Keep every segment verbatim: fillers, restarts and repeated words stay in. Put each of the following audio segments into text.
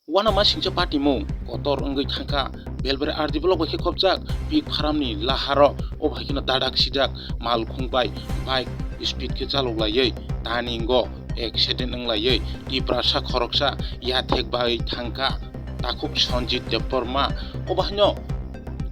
Uanama singcha patimung kotor wngwi thangkha. Belbari R D block bai khe khopjak pig farm ni laharo, o bai kheno dadak sidak malkhung bai bike speed khe chalok laiwi taningo accident wng laiwi Tiprasa khoroksa yathek bai thangkha. Takhuk Sanjit Debbarma, o bai kheno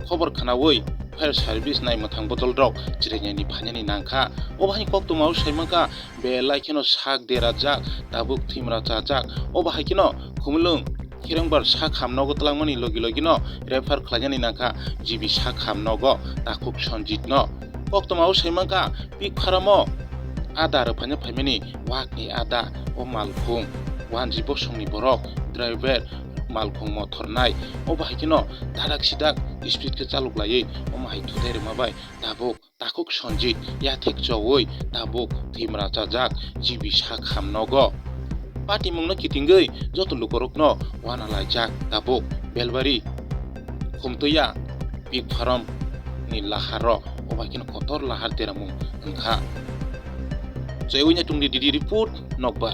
khobor khnaui fire service naimwthang bodol rok chirainyani phainani nangkha. O bai kheno koktwmao saimankha, belai kheno sak derajak, tabuk thwimra chajak. O bahai kheno Khumulwng Khirengbar sak hamnogo twlangmani logi logino refer khlainani nangkha G B sak hamnogo Takhuk Sanjit no. Koktwmao saimankha, pig farm o ada rwphaina phaimani wakni ada o malkhung, wanji bosongni borok, driver, malkhung mothornai. O bahai kheno dadak sidak speed khe chalok laiwi omo hai thutai rwma bai tabuk Takhuk Sanjit yathek choui tabuk thwimra chajak G B sak hamnogo. Patimungno kitingwi joto lukorokno uanalaijak tabuk Belbari Khumtuya pig farm ni laharo, o bai kheno kotor lahar deramung wngkha. Chaiwi Naitungni D D report, Nokbar.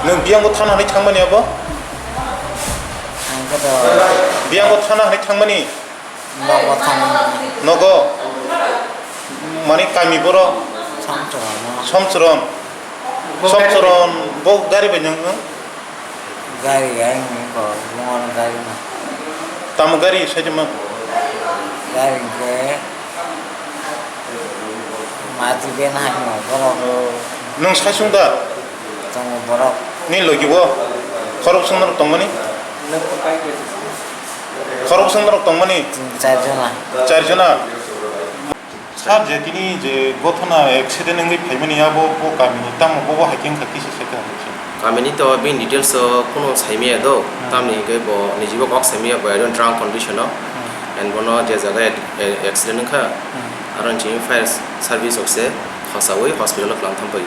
Nwng biyangbo thana hinwi thangmani abo? Ang khe to Biyangbo thana hinwi thangmani? Nogo thang. Nogo? Mani kami borok? Somchwrwng. Somchwrwng. Somchwrwng bo gari bai nwng? Gari gai nwng ko, nwng gari no. Tamo gari sai tamo? Gari ke mati ben hai no borok. Nwng sai sung da? Tongo borok. Ni logi bo? Khorok sung norok tongmani? Khorok sung norok tongmani? Char jona. Char jona? Sir, je tini je gothona accident wngwi phaimani abo bo kamini tamo bobo hai khe wngkha kisa sai kha. Kamini to bini details o kuno saimaya do, Hmm. Tamni hwnkhe bo nijibo kok saimaya bo ekdom drunk condition o. Hmm. And bono je jaga ac-, a-, accident wngkha, Hmm. Aro nchini fire service rok se khosaui hospital o twlang thang pai.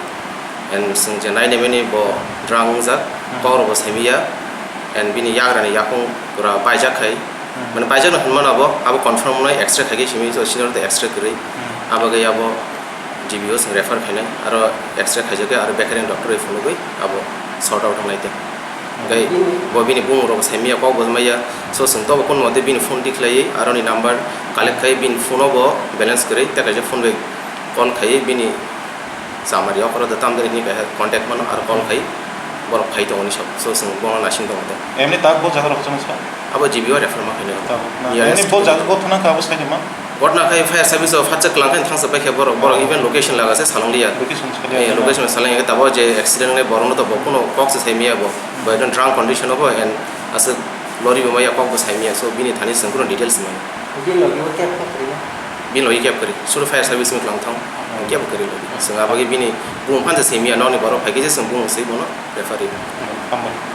And chwng je nainai mani bo drunk wngjak, Hmm. Kok rok bo saimaya, and bini yagra ni yakung pura baijak khai. Hmm. Mane baijak no hinmano abo, abo confirm wngnai X-ray khaikhe simi to senior tei X-ray kwrwi. Hmm. Abo gai abo G B o chwng refer khainai, aro X-ray khaijak khe aro bekereng doctor bai phunugwi abo sort out wngnai tei. Hmm. Gai bo bini bumung rok saimaya, kok bo maya, so chwng tobo kun mode bini phone dik khlaiwi, aroni number collect khai bini phone o bo balance kwrwi tei kaisa phone bai call khai bini chamari okoro da tamjani hini kaisa contact mano aro call khai borok khai tongo ni sab, so chwng bono naising tongo da. Emni tak bo jaga rok chwng sa? Abo G B o refer ma khainai. Tabuk na. Yes. Emni bo jaga bo thana kha abo sai ma? Gotna khai fire service o phatsa klang khai thangsa pai khe borok, borok even location laga se salong liya. Location salong liya. Eh, location salong liya, tabo je accident nai borok no to bo kuno kok se sai miya bo. Bo ekdom drunk condition o bo and aswk lori bo maya kok bo sai miya, so bini thani chwng kuno details mano. Bini logi bo cab kok kwrwi na? Bini logi cab kwrwi. Suru fire service ni klang thang. Hmm. Cab kwrwi logi. Chwng abagwi bini bumung phan se sai miya, nokni borok phai khe se chwng bumung se bono refer ri. Hmm, hambai.